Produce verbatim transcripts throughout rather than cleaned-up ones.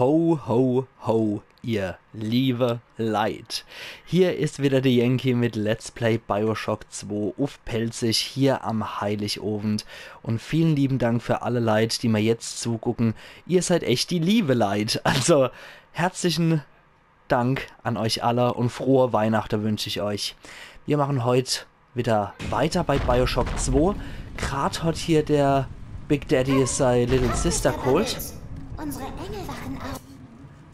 Ho, ho, ho, ihr liewe Leit. Hier is wieder de Yankee mit Let's Play Bioshock zwei uff Pälzisch hier am Heiligowend. Un vielen lieben Dank für alle Leit, die mir jetzt zugucken. Ihr seid echt die liewe Leit. Also, herzlichen Dank an euch alle un frohe Weihnachte wünsch ich euch. Wir machen heut wieder weiter bei Bioshock zwei. Grad hat hier der Big Daddy sei Little Sister geholt. Unsere Engel wachen auf.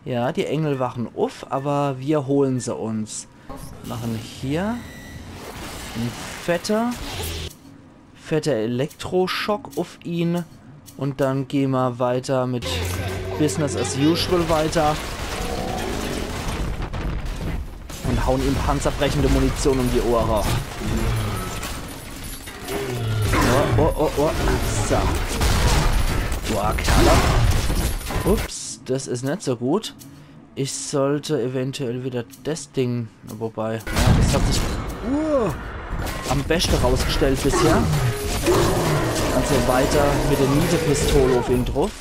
Ja, die Engel wachen uff, aber wir holen se uns. Machen hier en fetter, fetter Elektroschock uff ihn. Un dann gehn mer weiter mit Business as usual weiter. Un hauen ihm panzerbrechende Munition um die Ohre. Oh, oh, oh, oh. So. Boah, Knaller. Ups, das is net so gut. Ich sollte eventuell wieder das Ding, wobei, ja, das hat sich, uh, am beste rausgestellt bisher. Also weiter mit der Nietepistole auf ihn drauf.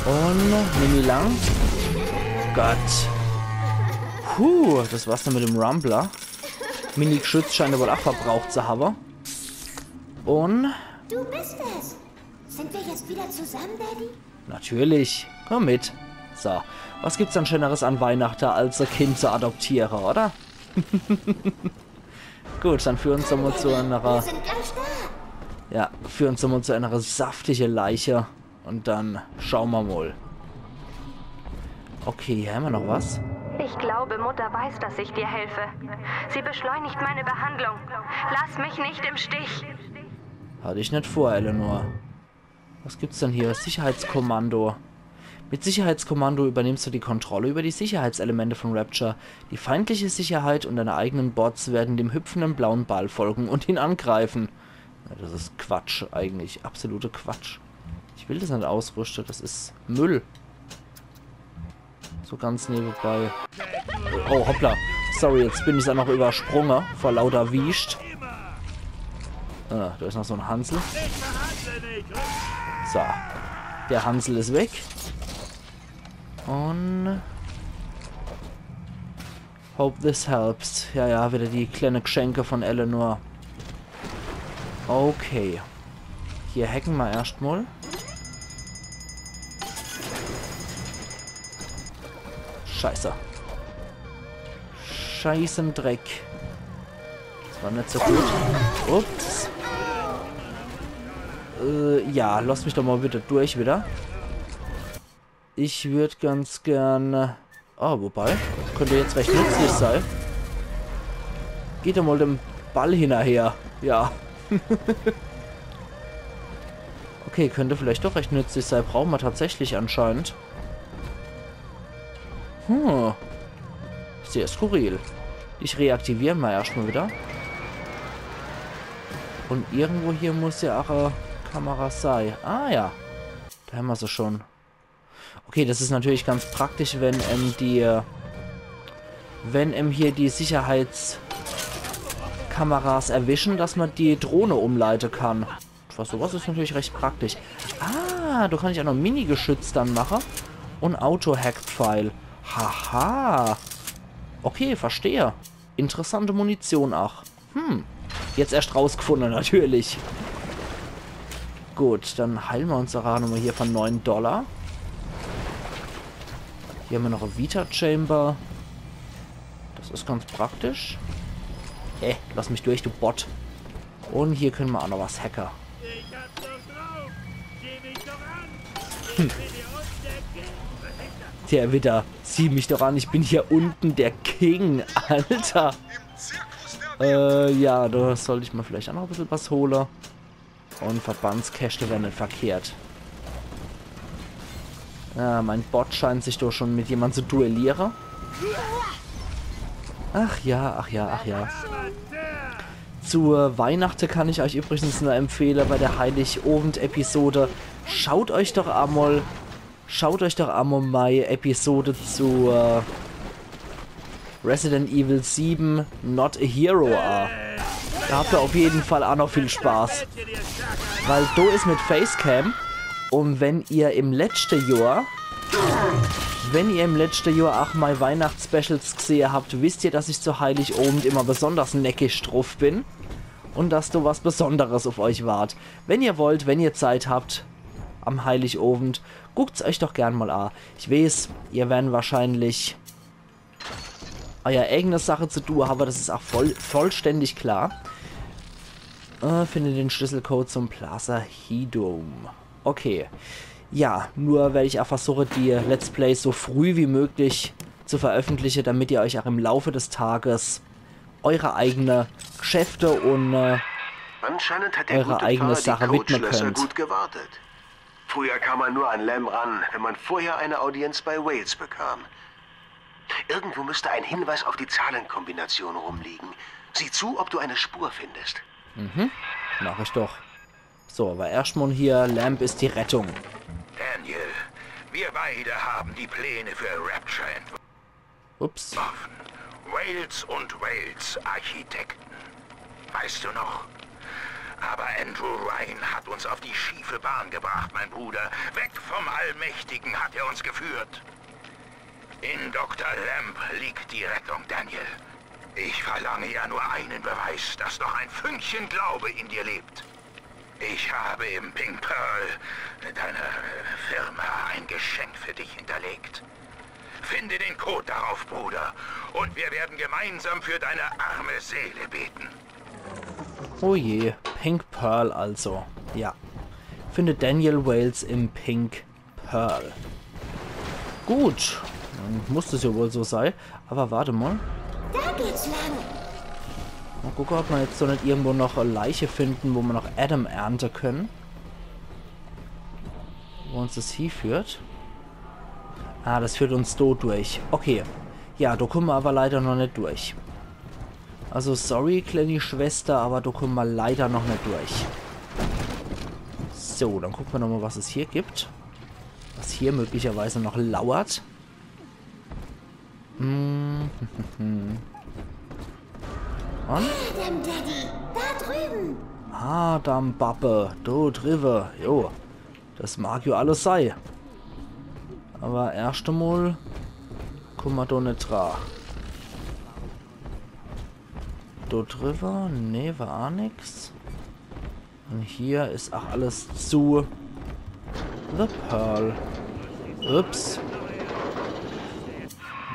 Un Mini lang. Gott. Puh, das war's dann mit dem Rumbler. Mini-Geschütz scheint er wohl auch verbraucht zu haben. Un Du bist es. Sind wir jetzt wieder zusammen, Daddy? Natürlich. Komm mit. So, was gibt's dann Schöneres an Weihnachten, als e Kind zu adoptieren, oder? Gut, dann führ uns doch mal zu Wir einer, sind gleich da. Ja, führ uns doch mal zu einer saftige Leiche. Un dann schauen wir mal. Okay, hier haben wir noch was. Ich glaube, Mutter weiß, dass ich dir helfe. Sie beschleunigt meine Behandlung. Lass mich nicht im Stich. Hatte ich net vor, Eleanor. Was gibt's denn hier? Sicherheitskommando. Mit Sicherheitskommando übernimmst du die Kontrolle über die Sicherheitselemente von Rapture. Die feindliche Sicherheit und deine eigenen Bots werden dem hüpfenden blauen Ball folgen und ihn angreifen. Ja, das is Quatsch eigentlich. Absolute Quatsch. Ich will das net ausrüsten. Das is Müll. So ganz nebenbei. Oh, hoppla. Sorry, jetzt bin ich da noch übersprungen vor lauter Wiescht. Ah, da is noch so en Hansel. So. Der Hansel is weg. Un hope this helps. Ja, ja, wieder die kleine Geschenke von Eleanor. Okay. Hier hacken wir erscht mal. Scheiße. Scheißen Dreck. Das war net so gut. Ups. Äh, ja, lass mich doch mal bitte durch wieder. Ich würd ganz gern. Ah, wobei, könnte jetzt recht nützlich sein. Geht doch mal dem Ball hinterher. Ja. Okay, könnte vielleicht doch recht nützlich sein. Brauchen wir tatsächlich anscheinend. Hm. Sehr skurril. Ich reaktiviere mal erstmal wieder. Und irgendwo hier muss ja auch e Kamera sein. Ah ja. Da haben wir sie schon. Okay, das is natürlich ganz praktisch, wenn em die, wenn em hier die Sicherheitskameras erwischen, dass man die Drohne umleiten kann. Was, sowas is natürlich recht praktisch. Ah, da kann ich auch noch Mini-Geschütz dann machen. Und Auto-Hack-Pfeil. Haha. Okay, verstehe. Interessante Munition auch. Hm. Jetzt erscht rausgefunden, natürlich. Gut, dann heilen wir uns doch nochmal hier von neun Dollar. Hier haben wir noch e Vita-Chamber. Das is ganz praktisch. Hä, lass mich durch, du Bot. Und hier können wir auch noch was hacken. Tja, wieder. Sieh mich doch an, ich bin hier unten der King, Alter. Äh, ja, da sollt ich mir vielleicht auch noch e bissel was holen. Und Verbandskäste wären net verkehrt. Ja, mein Bot scheint sich doch schon mit jemand zu duellieren. Ach ja, ach ja, ach ja. Zur Weihnachte kann ich euch übrigens nur empfehlen, bei der Heiligabend-Episode, schaut euch doch einmal, schaut euch doch einmal meine Episode zu, äh, Resident Evil sieben Not a Hero an. Da habt ihr auf jeden Fall auch noch viel Spaß. Weil do is mit Facecam Und wenn ihr im letzte Jahr, wenn ihr im letzte Jahr auch mei Weihnachtsspecials gesehe habt, wisst ihr, dass ich zu Heiligabend immer besonders neckisch druff bin und dass do was Besonderes auf euch wart. Wenn ihr wollt, wenn ihr Zeit habt, am Heiligabend, guckt's euch doch gern mal a. Ich weeß, ihr werren wahrscheinlich euer eigene Sache zu tun, aber das is auch voll, vollständig klar. Äh, finde den Schlüsselcode zum Plaza Hedone. Okay. Ja, nur werde ich auch versuche, die Let's Plays so früh wie möglich zu veröffentliche, damit ihr euch auch im Laufe des Tages eure eigene Geschäfte und äh, Anscheinend hat der eure gute eigene Pfarrer die Sache widmen Codeschlösser könnt. Gut gewartet. Früher kam man nur an Lamb ran, wenn man vorher eine Audienz bei Wales bekam. Irgendwo müsste ein Hinweis auf die Zahlenkombination rumliegen. Sieh zu, ob du eine Spur findest. Mach ich doch. So, aber erscht mal hier, Lamb ist die Rettung. Daniel, wir beide haben die Pläne für Rapture entworfen. Ups. Wales und Wales Architekten. Weißt du noch? Aber Andrew Ryan hat uns auf die schiefe Bahn gebracht, mein Bruder. Weg vom Allmächtigen hat er uns geführt. In Doktor Lamb liegt die Rettung, Daniel. Ich verlange ja nur einen Beweis, dass noch ein Fünkchen Glaube in dir lebt. Ich habe im Pink Pearl, deiner Firma, ein Geschenk für dich hinterlegt. Finde den Code darauf, Bruder, und wir werden gemeinsam für deine arme Seele beten. Oh je, Pink Pearl also. Ja. Finde Daniel Wales im Pink Pearl. Gut, dann muss das ja wohl so sei. Aber warte mal. Da geht's lang. Mal gucke, ob wir jetzt so net irgendwo noch e Leiche finden, wo wir noch Adam ernte können. Wo uns das hieführt. Ah, das führt uns do durch. Okay. Ja, do kumme wir aber leider noch net durch. Also sorry, kleine Schwester, aber do kumme wir leider noch net durch. So, dann gucke wir nochmal, was es hier gibt. Was hier möglicherweise noch lauert. Hm. Und? Adam, Daddy, da drüben. Adam, Bappe, do driwwe. Jo, das mag jo alles sei. Aber erscht emol kumme wir do net dra. Do driwwe? Nee, war a nix. Und hier is auch alles zu. The Pearl. Ups.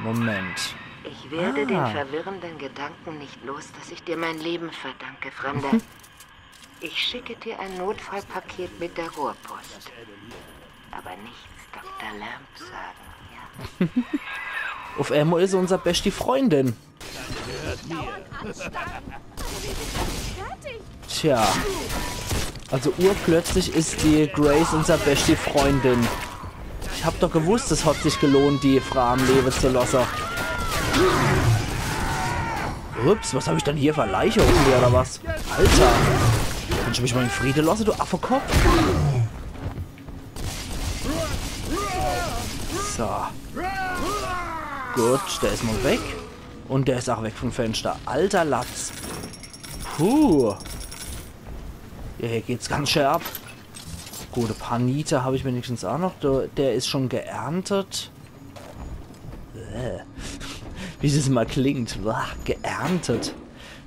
Moment. Ich werde den Ah. verwirrenden Gedanken nicht los, dass ich dir mein Leben verdanke, Fremder. Ich schicke dir ein Notfallpaket mit der Rohrpost. Aber nichts Doktor Lamb sagen, ja? Auf einmal is unser besti Freundin. Tja. Also urplötzlich is die Grace unser besti Freundin. Ich hab doch gewusst, es hat sich gelohnt, die Frau am Lewe zu losse. Ups, was hab ich denn hier für Leiche um mir oder was? Alter! Kannst du mich mal in Friede losse, du Affekopf? So. Gut, der is mal weg. Und der is auch weg vom Fenster. Alter Latz. Puh. Ja, hier geht's ganz schön ab. Gut, e paar Niete hab ich wenigstens auch noch. Der, der is schon geerntet. Äh. Wie das mal klingt. Blah, geerntet.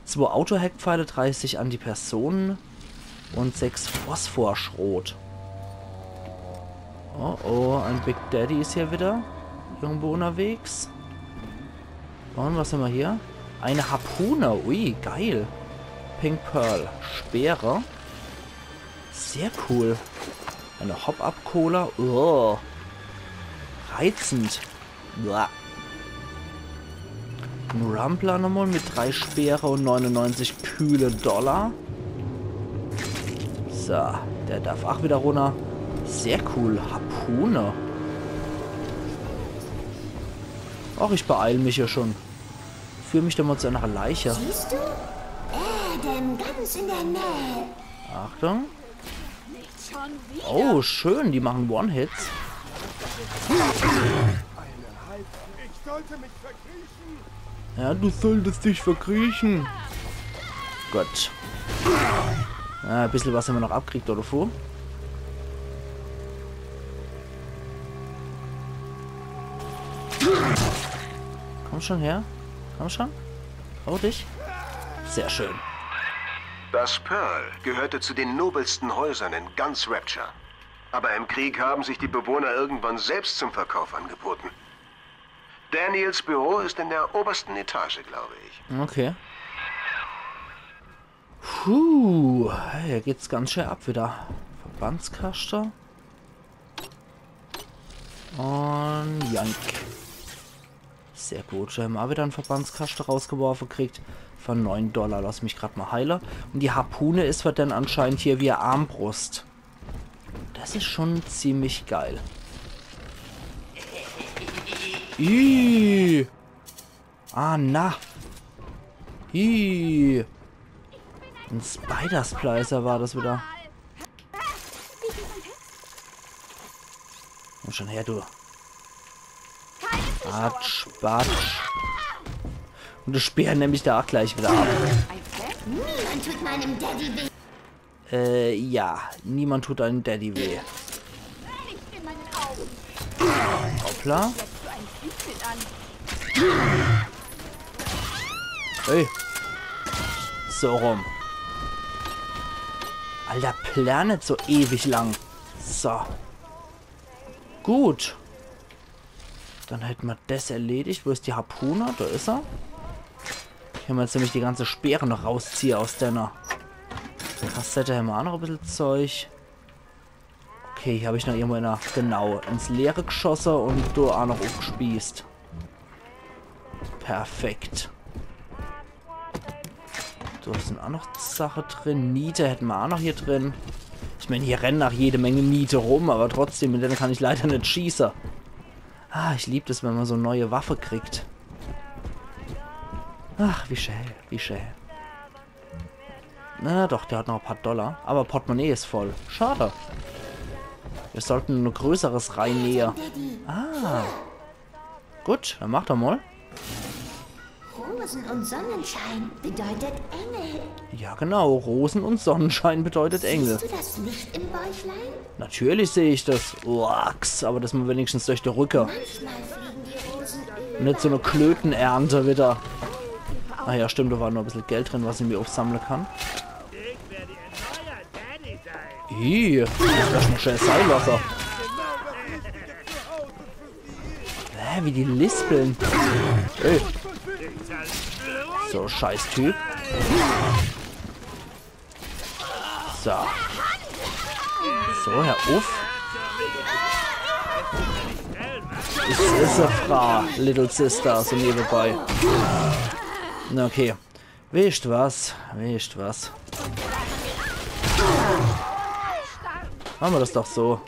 Zwei Autohackpfeile, dreißig Antipersonen und sechs Phosphorschrot. Oh oh, ein Big Daddy is hier wieder irgendwo unterwegs. Und was hawwe mer hier? Eine Harpune. Ui, geil. Pink Pearl. Speere. Sehr cool. Eine Hop-Up-Cola. Oh. Reizend. Blah. En Rumbler nochmal mit drei Speere und neunundneunzig kühle Dollar. So, der darf auch wieder runter. Sehr cool. Harpune. Ach, ich beeil mich ja schon. Führ mich doch mal zu einer Leiche. Siehst du? Adam, ganz in der Nähe. Achtung. Nicht schon wieder. Oh, schön, die machen One-Hits. Ich sollte mich verkriechen. Ja, du solltest dich verkriechen. Gut. Ja, e bissel was hawwe mer noch abkriegt, oder fu? Komm schon her. Komm schon. Trau dich. Sehr schön. Das Pearl gehörte zu den nobelsten Häusern in ganz Rapture. Aber im Krieg haben sich die Bewohner irgendwann selbst zum Verkauf angeboten. Daniels Büro ist in der obersten Etage, glaube ich. Okay. Puh, hier geht's ganz schön ab wieder. Verbandskaschte. Und Jank. Sehr gut. Schon mal wieder en Verbandskaschte rausgeworfe kriegt. Für neun Dollar. Lass mich grad mal heile. Und die Harpune is für den anscheinend hier wie e Armbrust. Das is schon ziemlich geil. Ih. Ah, na. Ih. En Spider-Splicer war das wieder. Komm schon her, du. Batsch, batsch. Und das Speer nemm ich da auch gleich wieder ab. Niemand tut meinem Daddy weh. Äh, ja. Niemand tut deinem Daddy weh. Hoppla. Hey. So rum. Alter, plär net so ewig lang. So. Gut. Dann hätt ma des erledigt. Wo is die Harpune? Do is er. Hier hämmer jetzt nämlich die ganze Speere noch rausziehe aus denne Kassette. Hämmer auch noch e bissel Zeug. Okay, hier hab ich noch irgendwo einer, genau, ins Leere geschosse und do auch noch ufgespießt. Perfekt. Do sin auch noch Sache drin. Niete hätte ma auch noch hier drin. Ich mein, hier rennen auch jede Menge Niete rum, aber trotzdem, mit denne kann ich leider net schieße. Ah, ich lieb das, wenn ma so neue Waffe kriegt. Ach, wie schä, wie schä. Na doch, der hat noch e paar Dollar. Aber Portemonnaie is voll. Schade. Wir sollten e größeres reinnähe. Ah. Gut, dann mach doch mal. Rosen und Sonnenschein bedeutet Engel. Ja, genau. Rosen und Sonnenschein bedeutet Engel. Siehst du das Licht im Bäuchlein? Natürlich seh ich das. Uaks, aber das mal wenigstens durch die Rücke. Manchmal fliegen die Rosen über. Net so e Klötenernte wieder. Ah ja, stimmt, da war nur e bissel Geld drin, was ich mir aufsammle kann. Ih, das is doch e schönes Seilwasser. Hä, wie die lispeln. Ey. So, Scheißtyp. So. So, hör uff. Is, is e Frau, Little Sister, so nebenbei. Na okay. Wisst was, wisst was. Mache ma das doch so.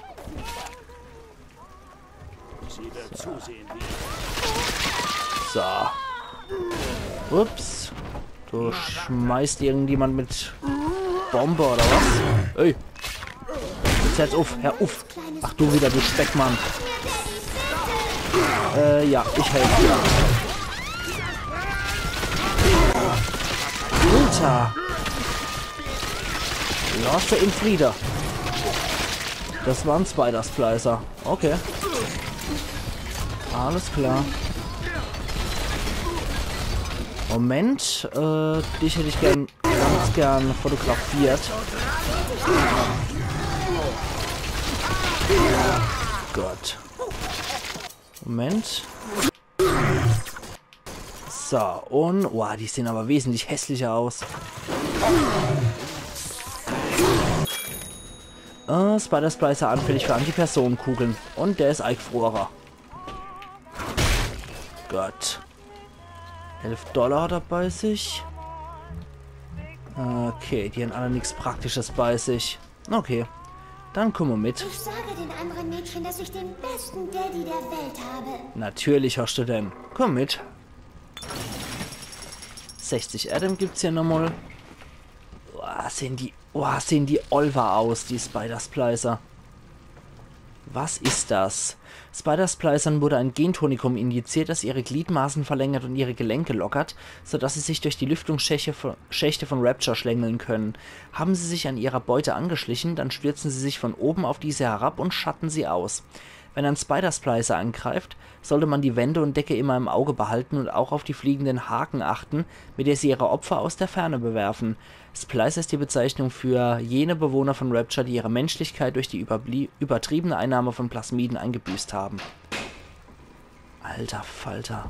So. Ups. Du schmeißt irgendjemand mit Bombe oder was? Ey. Jetzt hört's uff, hör uff. Ach du wieder, du Speckmann. Äh, ja, ich helfe dir. Alter. Lass se in Friede. Das war e Spider-Splicer. Okay. Alles klar. Moment, äh, dich hätt ich gern, ganz gern fotografiert. Gott. Moment. So, und, boah, die sehen aber wesentlich hässlicher aus. Äh, Spider-Splicer anfällig für Antipersonenkugeln. Und der is eingefrore. Gott. Elf Dollar hat er bei sich. Okay, die haben alle nix Praktisches bei sich. Okay, dann komm mal mit. Ich sage den anderen Mädchen, dass ich den besten Daddy der Welt habe. Natürlich hast du den. Komm mit. Sechzig Adam gibt's hier nochmal. Boah, sehen die, boah, sehen die olver aus, die Spider-Splicer. Was ist das? Spider-Splicern wurde ein Gentonikum injiziert, das ihre Gliedmaßen verlängert und ihre Gelenke lockert, sodass sie sich durch die Lüftungsschächte von, Schächte von Rapture schlängeln können. Haben sie sich an ihrer Beute angeschlichen, dann stürzen sie sich von oben auf diese herab und schatten sie aus. Wenn ein Spider-Splicer angreift, sollte man die Wände und Decke immer im Auge behalten und auch auf die fliegenden Haken achten, mit der sie ihre Opfer aus der Ferne bewerfen. Splicer ist die Bezeichnung für jene Bewohner von Rapture, die ihre Menschlichkeit durch die überblie- übertriebene Einnahme von Plasmiden eingebüßt haben. Alter Falter.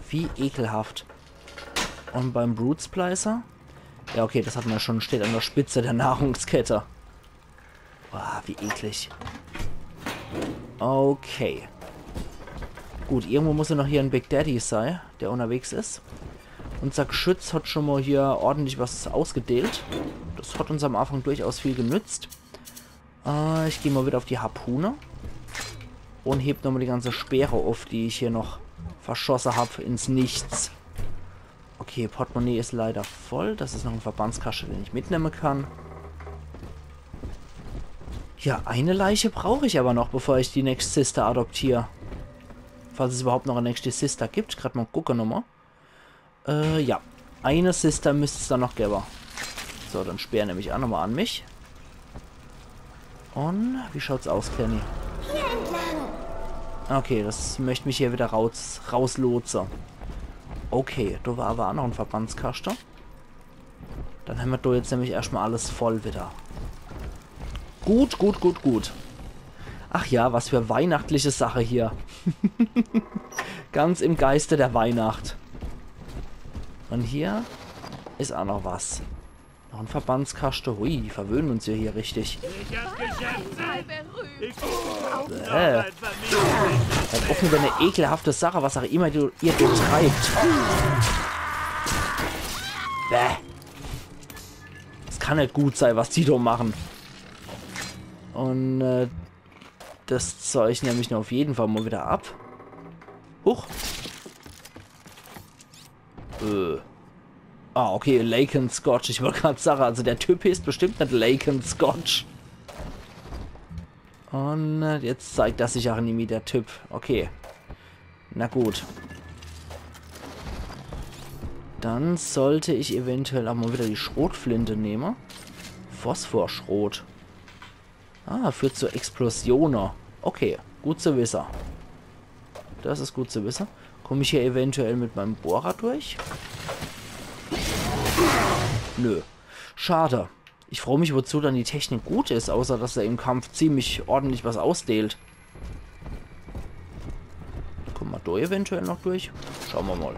Wie ekelhaft. Und beim Brood Splicer? Ja, okay, das hat man schon, steht an der Spitze der Nahrungskette. Boah, wie eklig. Okay. Gut, irgendwo muss ja noch hier ein Big Daddy sei, der unterwegs is. Unser Geschütz hat schon mal hier ordentlich was ausgedeelt. Das hat uns am Anfang durchaus viel genützt. Äh, ich geh mal wieder auf die Harpune. Und heb nochmal die ganze Speere auf, die ich hier noch verschosse hab ins Nichts. Okay, Portemonnaie is leider voll. Das is noch ein Verbandskaschte, den ich mitnemme kann. Ja, eine Leiche brauch ich aber noch, bevor ich die nächste Sister adoptier. Falls es überhaupt noch eine nächste Sister gibt. Grad mal gucke nochmal. Äh, ja. Eine Sister müsst's da noch gewwe. So, den Speer nemm ich auch nochmal an mich. Und wie schaut's aus, Kenny? Hier entlang. Okay, das möcht mich hier wieder raus, rauslotse. Okay, da war aber auch noch ein Verbandskaschte. Dann hämmer da jetzt nämlich erstmal alles voll wieder. Gut, gut, gut, gut. Ach ja, was für weihnachtliche Sache hier. Ganz im Geiste der Weihnacht. Und hier is auch noch was. Noch ein Verbandskaschte. Hui, die verwöhnen uns ja hier richtig. Äh. Halt offen, deine ekelhafte Sache, was auch immer du, ihr dort treibt. Bäh. Das kann nicht gut sein, was die da machen. Und äh, das Zeug nehme ich nur auf jeden Fall mal wieder ab. Huch. Äh. Ah, okay, Laken Scotch. Ich wollte gerade sagen, also der Typ ist bestimmt nicht Laken Scotch. Und äh, jetzt zeigt das sich auch irgendwie der Typ. Okay. Na gut. Dann sollte ich eventuell auch mal wieder die Schrotflinte nehmen. Phosphorschrot. Ah, führt zu Explosione. Okay, gut zu wissen. Das ist gut zu wissen. Komme ich hier eventuell mit meinem Bohrer durch? Nö. Schade. Ich frage mich, wozu dann die Technik gut ist, außer dass er im Kampf ziemlich ordentlich was ausdealt. Kommen wir da eventuell noch durch? Schauen wir mal.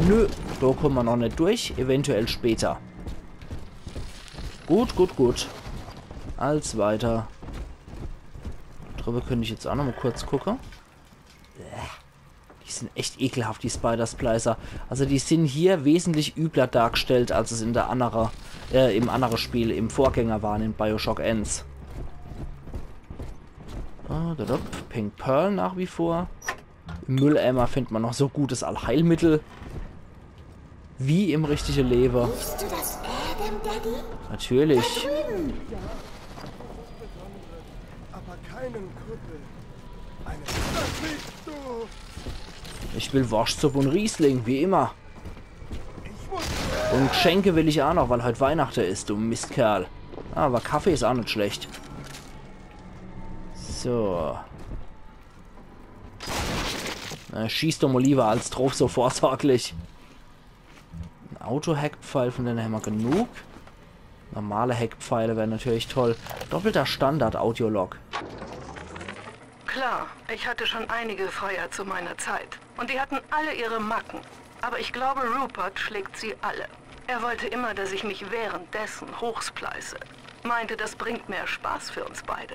Nö, da kommen wir noch nicht durch. Eventuell später. Gut, gut, gut. Als weiter. Drüber könnte ich jetzt auch noch mal kurz gucken. Bäh. Die sind echt ekelhaft, die Spider-Splicer. Also die sind hier wesentlich übler dargestellt, als es in der andere, äh, im andere Spiel, im Vorgänger waren, in Bioshock eins. Ah, da, da, Pink Pearl nach wie vor. Im Mülleimer findet man noch so gutes Allheilmittel. Wie im richtigen Leben. Riechst du das Erdem, Daddy? Natürlich. Da drüben. Aber keinen Krüppel. Eine Krüppel, du. Ich will Worschtsuppe und Riesling, wie immer. Und Geschenke will ich auch noch, weil heute Weihnachten ist, du Mistkerl. Aber Kaffee ist auch nicht schlecht. So. Na, schieß doch mal lieber als drauf, so vorsorglich. Ein Auto-Hackpfeil, von denen haben wir genug. Normale Hackpfeile wären natürlich toll. Doppelter Standard-Audiolog. Klar, ich hatte schon einige Freier zu meiner Zeit. Und die hatten alle ihre Macken. Aber ich glaube, Rupert schlägt sie alle. Er wollte immer, dass ich mich währenddessen hochspleiße. Meinte, das bringt mehr Spaß für uns beide.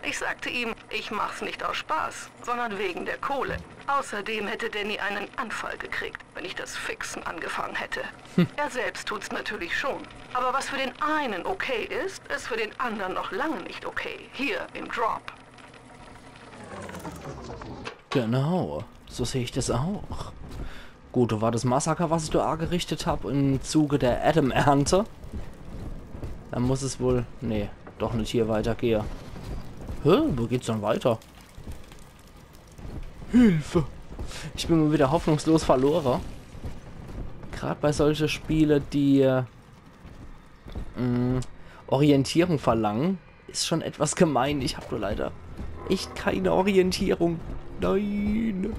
Ich sagte ihm, ich mach's nicht aus Spaß, sondern wegen der Kohle. Außerdem hätte Danny einen Anfall gekriegt, wenn ich das Fixen angefangen hätte. Er selbst tut's natürlich schon. Aber was für den einen okay ist, ist für den anderen noch lange nicht okay. Hier im Drop. Genau, so sehe ich das auch. Gut, da war das Massaker, was ich da angerichtet hab im Zuge der Erdem-Ernte. Dann muss es wohl, nee, doch nicht hier weitergehen. Hä, wo geht's dann weiter? Hilfe! Ich bin mal wieder hoffnungslos verloren. Grad bei solche Spiele, die äh, mh, Orientierung verlangen, ist schon etwas gemein. Ich hab nur leider Echt keine Orientierung. Nein.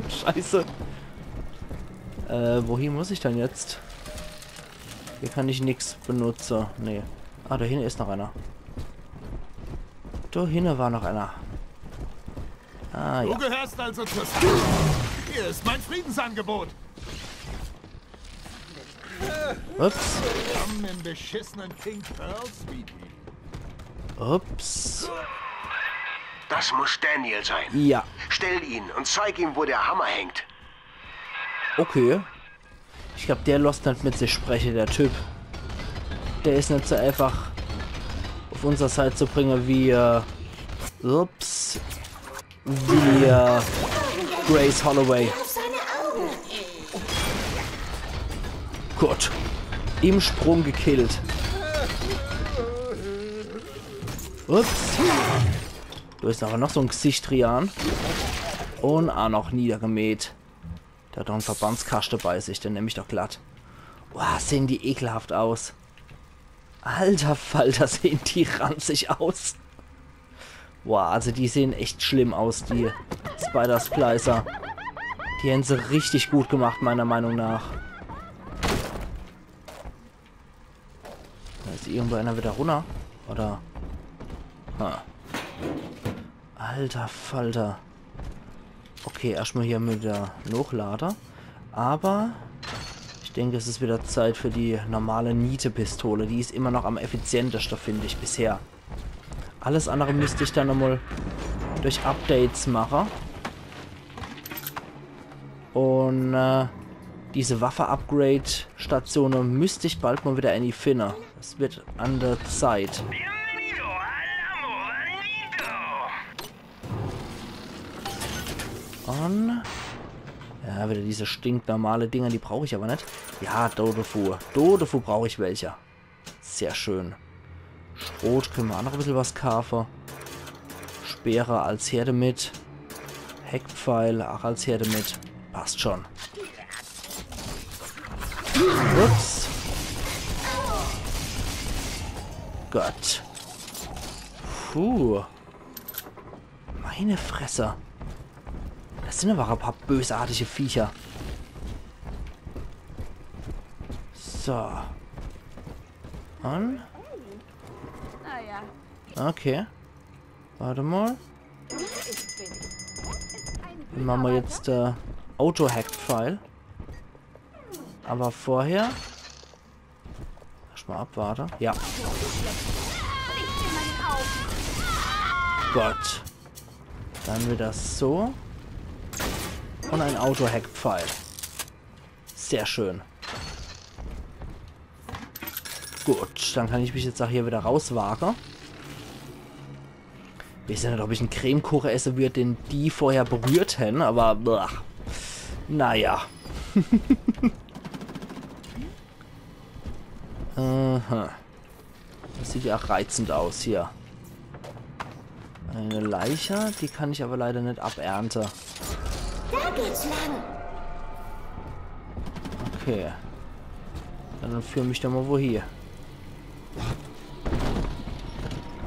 Scheiße. Äh, wohin muss ich dann jetzt? Hier kann ich nix benutze. Nee. Ah, do hinne is noch einer. Do hinne war noch einer. Ah, ja. Du gehörst also zur Sache. Hier ist mein Friedensangebot. Ups. Willkommen im beschissenen Pink Pearl, Sweetie. Ups. Das muss Daniel sein. Ja. Stell ihn und zeig ihm, wo der Hammer hängt. Okay. Ich glaub, der losst net mit sich spreche, der Typ. Der is net so einfach auf unser Seit zu bringe wie, äh, ups, wie, äh, Grace Holloway. Gut. Im Sprung gekillt. Ups. Do is aber noch so en Gesicht, Rian. Und ah, noch niedergemäht. Der hat doch en Verbandskaschte bei sich, den nemm ich doch glatt. Boah, sehen die ekelhaft aus. Alter Falter, sehen die ranzig aus. Boah, also die sehen echt schlimm aus, die Spider-Splicer. Die hän se richtig gut gemacht, meiner Meinung nach. Do is irgendwo einer wieder runner, oder? Ha. Alter Falter. Okay, erschmal hier mit der Nochlade. Aber ich denke, es is wieder Zeit für die normale Niete-Pistole. Die is immer noch am effizienteste, find ich, bisher. Alles andere müsst ich dann nochmal durch Updates mache. Und äh, diese Waffe-Upgrade-Station müsst ich bald mal wieder ääni finne. Es wird an der Zeit. Und ja, wieder diese stinknormale Dinger, die brauch ich aber net. Ja, do dovu. Do dovu brauch ich welche. Sehr schön. Schrot könne mer aa noch e bissel was kaafe. Speere als her demit. Hackpfeil aa als her demit. Passt schon. Ups. Gott. Puh. Meine Fresse. Das sind aber e paar bösartige Viecher. So. Und? Naja. Okay. Warte mal. Dann machen wir jetzt äh, Auto-Hack-Pfeil. Aber vorher. Erstmal abwarte. Ja. Gott. Dann wieder so. Und ein Auto-Hack-Pfeil. Sehr schön. Gut, dann kann ich mich jetzt auch hier wieder rauswage. Ich weiß ja net, ob ich en Cremekuche esse würd, den die vorher berührt hän, aber blach. Naja. Aha. Das sieht ja auch reizend aus hier. Eine Leiche, die kann ich aber leider net abernte. Da geht's lang. Okay. Dann führ mich doch mal wohin.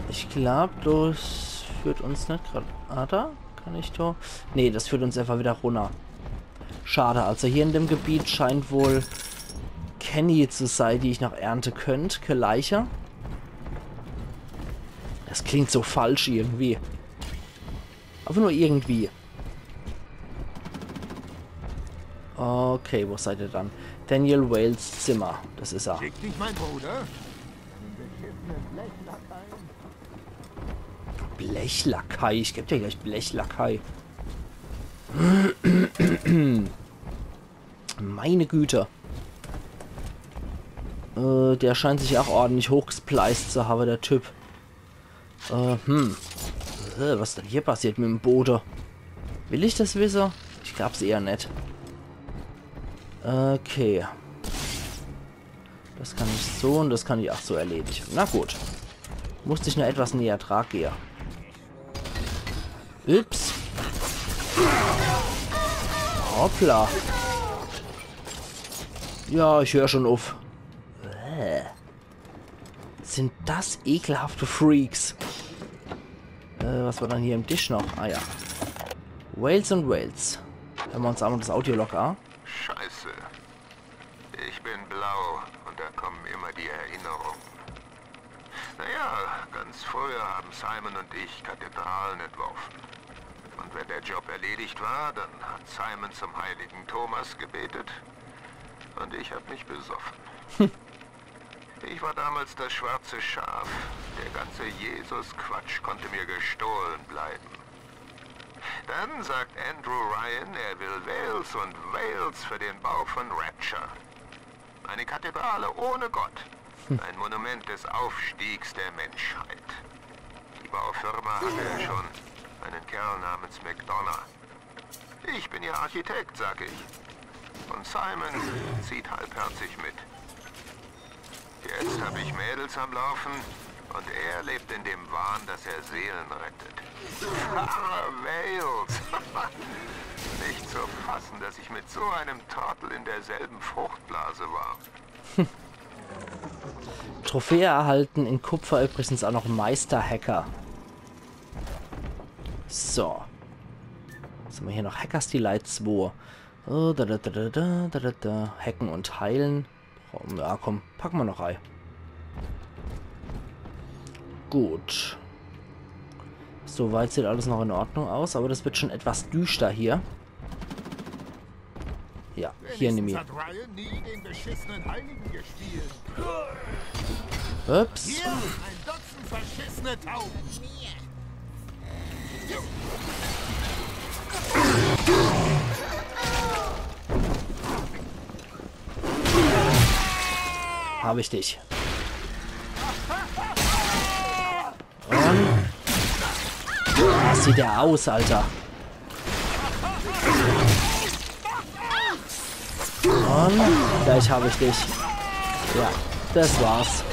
Ich glaub, das führt uns net grad. Ah, da kann ich doch. Nee, das führt uns einfach wieder runter. Schade, also hier in dem Gebiet scheint wohl kenni zu sei, die ich noch ernte könnt. Ke Leiche. Das klingt so falsch irgendwie. Aber nur irgendwie. Okay, wo seid ihr dann? Daniel Wales Zimmer. Das is er. Schick dich, mein Bruder. Blechlakai, ich geb dir gleich Blechlakai. Meine Güte. Äh, der scheint sich auch ordentlich hochgespliced zu haben, der Typ. Äh, hm. Äh, was denn hier passiert mit dem Boot? Will ich das wissen? Ich glaub's eher net. Okay. Das kann ich so und das kann ich auch so erledigen. Na gut. Musste ich nur etwas näher dran gehen. Ups. Hoppla. Ja, ich hör schon auf. Bäh. Sind das ekelhafte Freaks. Äh, was war dann hier im Tisch noch? Ah ja. Wales und Wales. Höre mer uns emol das Audiolog a. Scheiße. Ich bin blau und da kommen immer die Erinnerungen. Naja, ganz früher haben Simon und ich Kathedralen entworfen. Und wenn der Job erledigt war, dann hat Simon zum heiligen Thomas gebetet und ich hab mich besoffen. Ich war damals das schwarze Schaf. Der ganze Jesus-Quatsch konnte mir gestohlen bleiben. Dann sagt Andrew Ryan, er will Wales und Wales für den Bau von Rapture. Eine Kathedrale ohne Gott. Ein Monument des Aufstiegs der Menschheit. Die Baufirma hatte er schon. Einen Kerl namens McDonough. Ich bin Ihr Architekt, sag ich. Und Simon zieht halbherzig mit. Jetzt hab ich Mädels am Laufen und er lebt in dem Wahn, dass er Seelen rettet. Pfarrer Wales! Nicht zu fassen, dass ich mit so einem Trottel in derselben Fruchtblase war. Trophäe erhalten, in Kupfer übrigens auch noch Meisterhacker. So. Was haben wir hier noch? Hackers Delight zwei. Oh, da, da, da. Hacken und heilen. Oh, ja, komm, packen wir noch rein. Gut. Soweit sieht alles noch in Ordnung aus, aber das wird schon etwas düster hier. Ja, hier nimm ich. Wenigstens hat Ryan nie den beschissenen Heiligen gespielt. Ups. Hier, ein Dutzend verschissene Tauben. Hab ich dich. Und was sieht der aus, Alter? Und gleich hab ich dich. Ja, das war's.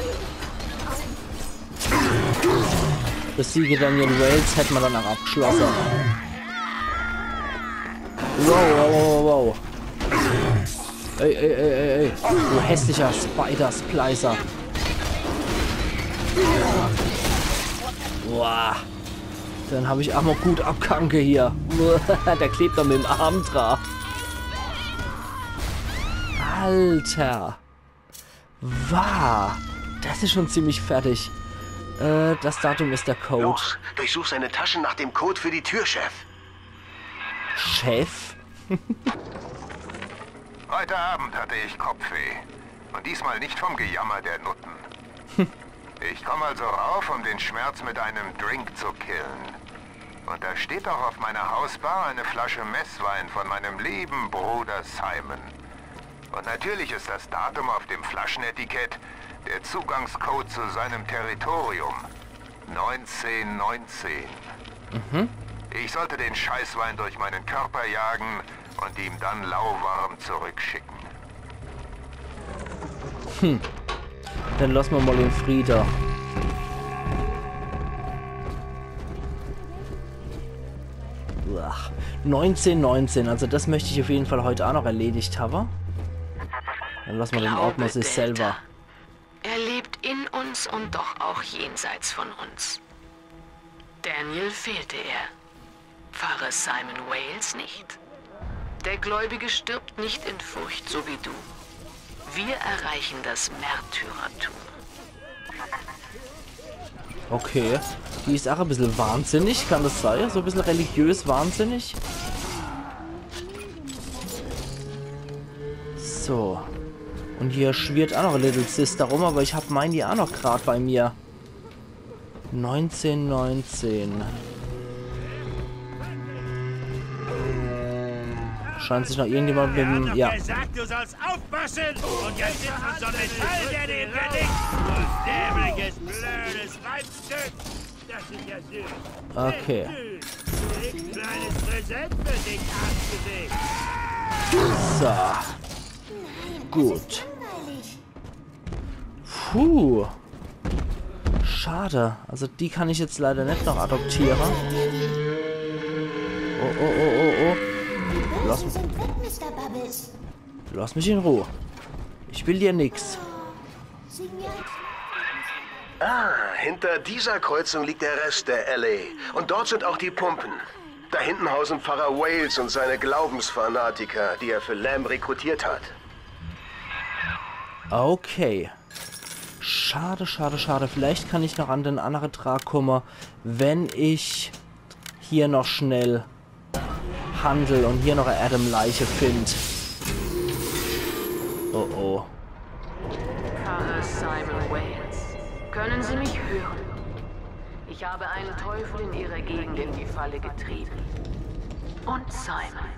Besiege Daniel Wales hätte man dann auch abgeschlossen. Wow, wow, wow, wow, wow. Ey, ey, ey, ey, ey. Du hässlicher Spider-Splicer. Boah. Dann hab ich auch mal gut abkanke hier. Der klebt da mit dem Arm dra. Alter. Wow. Das ist schon ziemlich fertig. Äh, das Datum ist der Code. Los, durchsuch seine Taschen nach dem Code für die Tür, Chef. Chef? Heute Abend hatte ich Kopfweh. Und diesmal nicht vom Gejammer der Nutten. Ich komme also rauf, um den Schmerz mit einem Drink zu killen. Und da steht doch auf meiner Hausbar eine Flasche Messwein von meinem lieben Bruder Simon. Und natürlich ist das Datum auf dem Flaschenetikett der Zugangscode zu seinem Territorium. Neunzehn neunzehn. Mhm. Ich sollte den Scheißwein durch meinen Körper jagen und ihn dann lauwarm zurückschicken. Hm. Dann lass mer mal in Friede. Uah. Neunzehn neunzehn, also das möchte ich auf jeden Fall heute auch noch erledigt haben. Dann lass mer den Ordner sich selber. Er lebt in uns und doch auch jenseits von uns. Daniel fehlte er. Pfarrer Simon Wales nicht. Der Gläubige stirbt nicht in Furcht, so wie du. Wir erreichen das Märtyrertum. Okay. Die is auch ein bisschen wahnsinnig, kann das sein? So ein bisschen religiös wahnsinnig? So. Und hier schwirrt auch noch Little Sister rum, aber ich hab mein die auch noch grad bei mir. Neunzehn neunzehn. Scheint sich noch irgendjemand mit dem... Ja. Gesagt, du sollst aufpassen! Und jetzt sitzt uns so ein Metall, der dir im Genick. Du dämliches, blödes Reibstück! Das ist ja süß. Okay. Süß. Ein kleines Präsent für dich, Arschgesicht. So. Gut. Puh. Schade. Also die kann ich jetzt leider net noch adoptiere. Oh, oh, oh, oh, oh. Lass mich, lass mich in Ruhe. Ich will dir nix. Ah, hinter dieser Kreuzung liegt der Rest der Alley. Und dort sind auch die Pumpen. Da hinten hausen Pfarrer Wales und seine Glaubensfanatiker, die er für Lamb rekrutiert hat. Okay. Schade, schade, schade. Vielleicht kann ich noch an den annere dra komme, wenn ich hier noch schnell handel und hier noch e Adam-Leiche find. Oh oh. Pfarrer Simon Wales, können Sie mich hören? Ich habe einen Teufel in Ihrer Gegend in die Falle getrieben. Und Simon.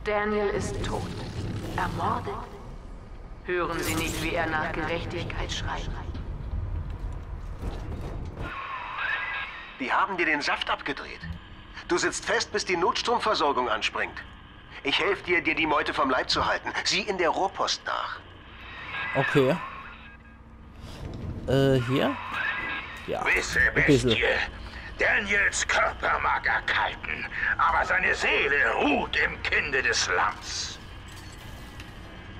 Daniel ist tot. Ermordet. Hören Sie nicht, wie er nach Gerechtigkeit schreit? Die haben dir den Saft abgedreht. Du sitzt fest, bis die Notstromversorgung anspringt. Ich helfe dir, dir die Meute vom Leib zu halten. Sieh in der Rohrpost nach. Okay. Äh, hier? Ja. Wisse, E bissel. Bestie, Daniels Körper mag erkalten, aber seine Seele ruht im Kinde des Lamms.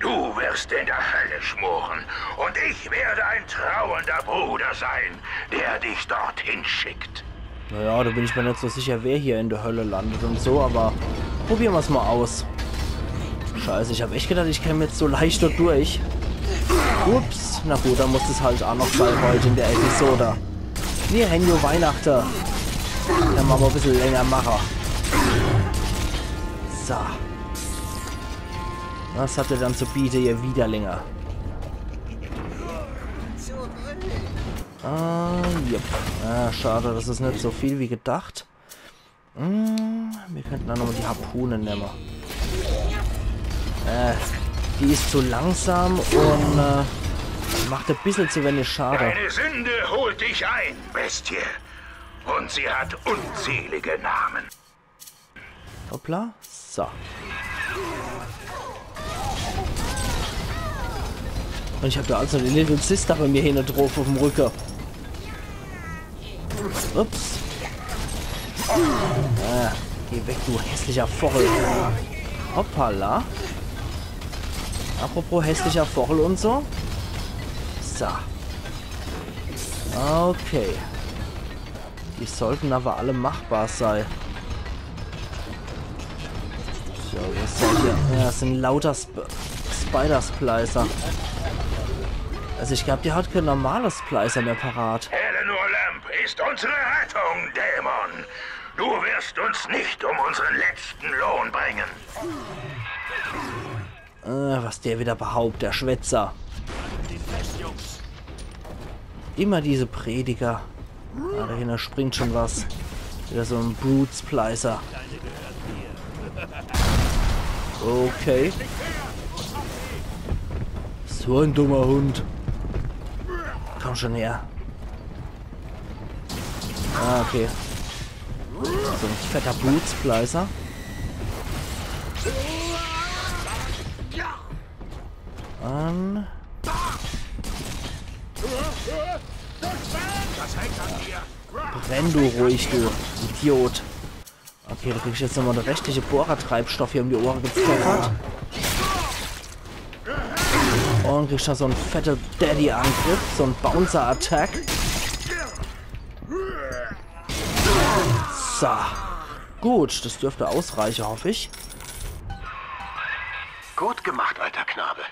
Du wirst in der Hölle schmoren und ich werde ein trauernder Bruder sein, der dich dorthin schickt. Naja, da bin ich mir net so sicher, wer hier in der Hölle landet und so, aber probiere mer's mal aus. Scheiße, ich hab echt gedacht, ich käm jetzt so leicht dort durch. Ups, na gut, da muss es halt auch noch sein heute in der Episode. Wir hänn jo Weihnachte. Dann machen wir e bissel länger mache. So. Was hat er dann zu biete, ihr Widerlinge? Ah, yep. Ah, schade, das is net so viel wie gedacht. Hm, wir könnten dann nochmal die Harpune nemme. Äh, die is zu langsam und äh, macht e bissel zu wenig Schade. Deine Sünde holt dich ein, Bestie. Und sie hat unzählige Namen. Hoppla. So. Und ich hab da also die Little Sister bei mir hinne drauf auf dem Rücken. Ups. Ah, geh weg, du hässlicher Vogel. Hoppala. Apropos hässlicher Vogel und so. So. Okay. Die sollten aber alle machbar sein. So, was seid ihr? Ja, das sind lauter Sp Spider-Splicer. Also ich glaub, die hat kein normales Splicer mehr parat. Eleanor Lamb ist unsere Rettung, Dämon. Du wirst uns nicht um unseren letzten Lohn bringen. Äh, was der wieder behaupt, der Schwätzer. Immer diese Prediger. Ah, dahinter springt schon was. Wieder so ein Brute Splicer. Okay. So ein dummer Hund. Komm schon her. Ah, okay. So ein fetter Brute Splicer. An. Brenn du ruhig, du Idiot. Okay, du kriegst jetzt nochmal den restlichen Bohrertreibstoff hier um die Ohren gepfeffert. Und kriegst da so einen fetten Daddy-Angriff, so einen Bouncer-Attack. So. Gut, das dürfte ausreichen, hoffe ich. Gut gemacht, alter Knabe.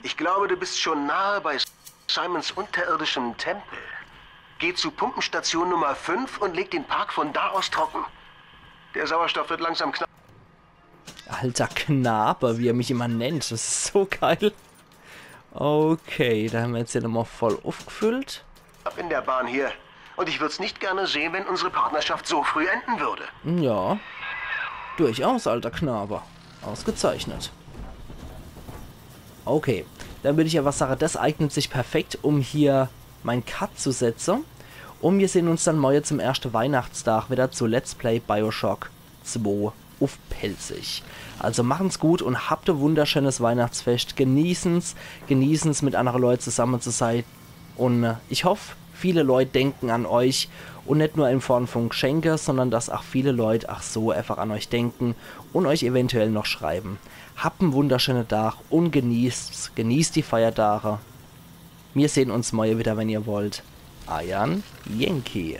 Ich glaube, du bist schon nahe bei Simons unterirdischem Tempel. Geh zu Pumpenstation Nummer fünf und leg den Park von da aus trocken. Der Sauerstoff wird langsam knapp. Alter Knabe, wie er mich immer nennt. Das ist so geil. Okay, da haben wir jetzt hier nochmal voll aufgefüllt. Ab in der Bahn hier. Und ich würde es nicht gerne sehen, wenn unsere Partnerschaft so früh enden würde. Ja. Durchaus, alter Knabe. Ausgezeichnet. Okay, dann würde ich aber sagen, das eignet sich perfekt, um hier mein Cut zu setzen. Und wir sehen uns dann morgen zum ersten Weihnachtstag wieder zu Let's Play Bioshock zwei auf Pälzisch. Also machen's gut und habt ein wunderschönes Weihnachtsfest. Genießen's, genießen's, mit anderen Leuten zusammen zu sein. Und äh, ich hoffe, viele Leute denken an euch und nicht nur in Form von Geschenke, sondern dass auch viele Leute auch so einfach an euch denken und euch eventuell noch schreiben. Habt einen wunderschönen Tag und genießt's, genießt die Feiertage. Wir sehen uns morgen wieder, wenn ihr wollt. Eiern Yankee.